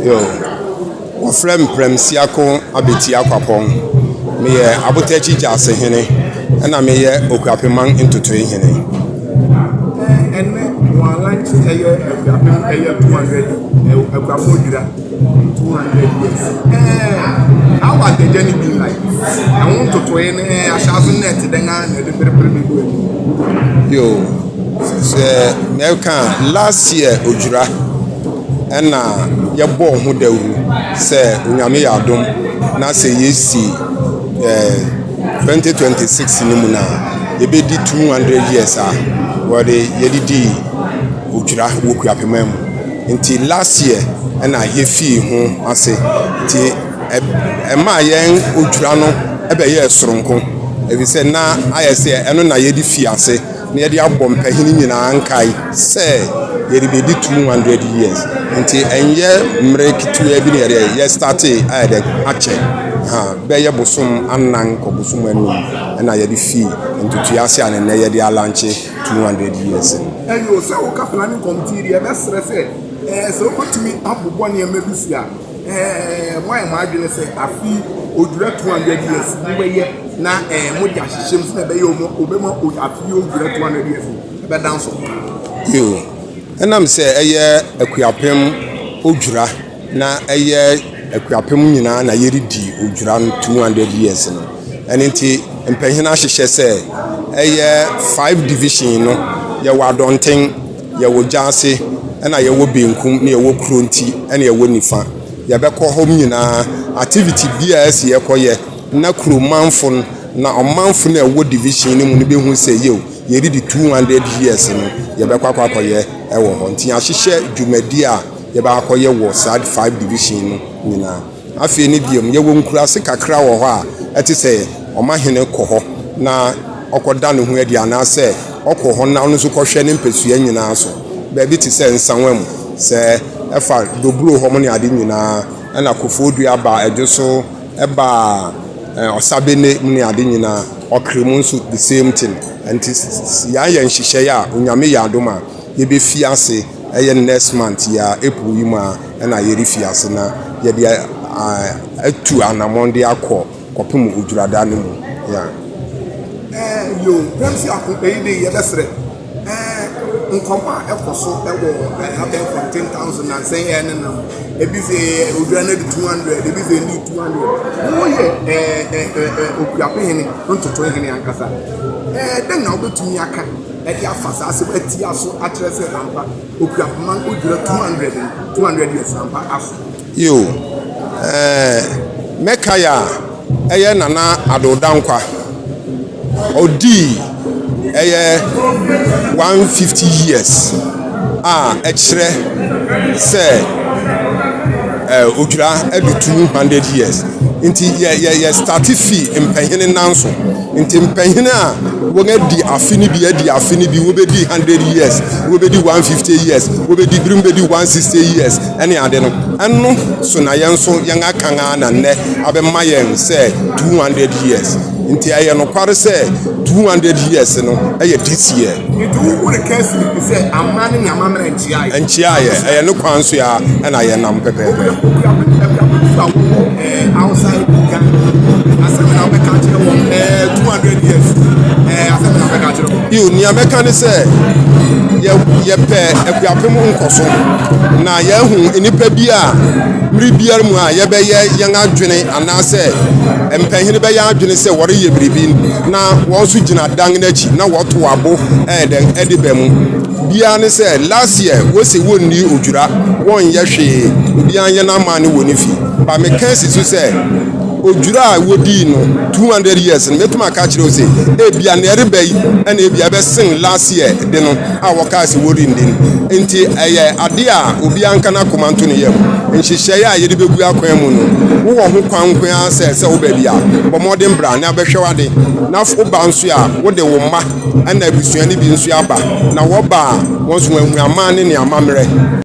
Yo, wɔfrɛ me Prɛmsiako Abeti Akwapɔn. Meyɛ Abotakyi Gyasehene ɛna meyɛ Okuapeman Ntotoe Hene. Ɛnɛ wɔn alaunch ɛyɛ Akuapem ɛyɛ 200, Akuapem Odwira 200 years. How has the journey been like? Ɛho ntotoe no ahyɛ ase no ɛte dɛn a na ɛde perepere bi gu anim? Yo, sɛ mɛka, last year Odwira ɛna yɛbɔɔ ho dawuru sɛ Onyame yɛ adom na sɛ yɛsi 2026 no mu na yɛbɛdi 200 years a wɔde yɛdedi Odwira wɔ Kuapema mu. Nti last year ɛna yɛfii ho ase, nti ɛmaa yɛn Odwira no ɛbɛyɛɛ soronko, ɛfiri na ayɛ sɛ ɛno na yɛde fi ase na yɛde abɔ mpanyini nyinaa nkae sɛ yɛde bɛdi 200 years. Nti ɛnyɛ mmerɛ ketewa bi na yɛde yɛ start ayɛ dɛ akyɛ ha, bɛyɛ bosom 4 kɔ bosom 5 ɛna yɛde fii ntotoe ase a ne nnɛ yɛde alaunch 200 years no. Ɛyɛ o sɛ woka planning committee deɛ, ɛbɛsrɛ sɛ sɛ wobɛtumi abobɔ nneɛma bi so a mo ayɛ mo adwene sɛ afi Odwira 200 years mobɛyɛ na mode ahyehyɛ mu sɛ na ɛbɛyɛ ɔmo obɛma afi Odwira 200 years ɛbɛda nso. Yo, ɛnam sɛ ɛyɛ Akuapem Odwira na ɛyɛ Akuapem nyinaa na yɛredi Odwira no 200 years no, ɛno nti mpanyin ahyehyɛ sɛ ɛyɛ five division no. Yɛwɔ Adɔnten, yɛwɔ Gyaase, ɛna yɛwɔ Benkum, na yɛwɔ Kuronti, ɛna yɛwɔ Nifa. Yɛbɛkɔ hɔ nyinaa, activity bi a ɛsi yɛkɔyɛ na kuromanfo no na ɔmanfo no a ɛwɔ division no mu no bɛhu sɛ yɛo yɛredi 200 years no, yɛbɛkɔ akɔyɛ ɛwɔ hɔ. Nti yɛahyehyɛ dwumadi a yɛbɛakɔyɛ wɔ saa five division no nyinaa. Afei ne biom, yɛwɔ nkuraase kakra wɔ hɔ a ɛte sɛ ɔmahene kɔ hɔ na ɔkɔda ne ho adi anaasɛ ɔkɔ hɔ na ɔno nso kɔhwɛ ne mpasua nyinaa so. Baabi te sɛ Nsanwa mu, sɛ ɛfa Doburo hɔ mo ne ade nyinaa, ɛna Kofoɔdua ba ɛdwo so, ɛba Ɔsabene mu ne ade nyinaa, Ɔkere mu nso the same thing. Nti yɛayɛ nhyehyɛeɛ a Onyame yɛ adom a yɛbɛfi ase ɛyɛ next month yi a, April yi mu a ɛna yɛrefi ase na yɛde atu anammɔn de akɔ kɔpem Odwirada no mu yeah. Yo, Pɛmsi Ako, eyi de yɛbɛsrɛ nkɔmɔ a ɛkɔ so ɛwɔ abɛɛfo 10,000 nansɛn yɛ ne nam ebi sɛ Odwira no de 200, ebi sɛ ndi 200. Woyɛ ɛɛ ɛɛ ɛɛ Okuapehene ntotohene ankasa, dɛn na wobɛtumi aka ɛde afa saa asɛm atia so akyerɛ sɛ ampa Okuapeman Odwira 200 no, 200 years ampa aso? Yo, mɛka yɛ a ɛyɛ Nana Adodankwa ɔdii ɛyɛ 150 years a ɛkyerɛ sɛ Odwira ɛdu 200 years. Nti yɛ yɛ yɛ start fi mpanyini nan so. Nti mpanyini a wɔn adi afe no bi adi afe no bi, wɔbɛdi 100 years, wɔbɛdi 150 years, wɔbɛdi binom bɛdi 160 years ɛne ade no, ɛno so na yɛn nso yɛn akan a na nnɛ abɛma yɛn sɛ 200 years. Nti ɛyɛ nokware sɛ 200 years no ɛyɛ this year. Nti wo wode ka asi ne sɛ ama ne amammerɛ nkyea yɛ? Nkyia yɛ, ɛyɛ ne kwan so a ɛna yɛnam pɛpɛɛpɛ. Akuapemfo a wɔwɔ outside Ghana, asɛm na wobɛka kyerɛ wɔn 200 years, asɛm na wobɛka kyerɛ wɔn? Yo, nea mɛka ne sɛ yɛpɛ Akuapem nkɔso na yɛahu nnipa bi a mmere biara mu a yɛbɛyɛ yɛn adwene anaasɛ mpanyini bɛyɛ adwene sɛ wɔreyɛ biribi na wɔn nso gyina dan n'akyi na wɔto abo ɛyɛ dɛn ɛde bɛ mu biara ne sɛ last year wɔsi wɔnni Odwira, wɔnyɛ hwee, obiara nyɛ n'ama ne wɔ ne fi ba. Meka si so sɛ Odwira a wodii no 200 years no, mɛtumi aka kyerɛ wo sɛ ebia nea ɛreba yi ɛna ebia ɛbɛsen last year de no a wɔkaa sɛ wɔrendi no. Nti ɛyɛ ade a obiara nka n'akoma nto ne yam. Nhyehyɛeɛ a yɛde bɛgu akwan mu no, wowɔ ho kwan nko ara sɛ wo baabi a bɔ mmɔden bra na bɛhwɛ w'ade na woba nso a wode wo mma ɛna abusua no bi nso aba na wɔba a wɔn nso wɔahu aman ne ne amammerɛ.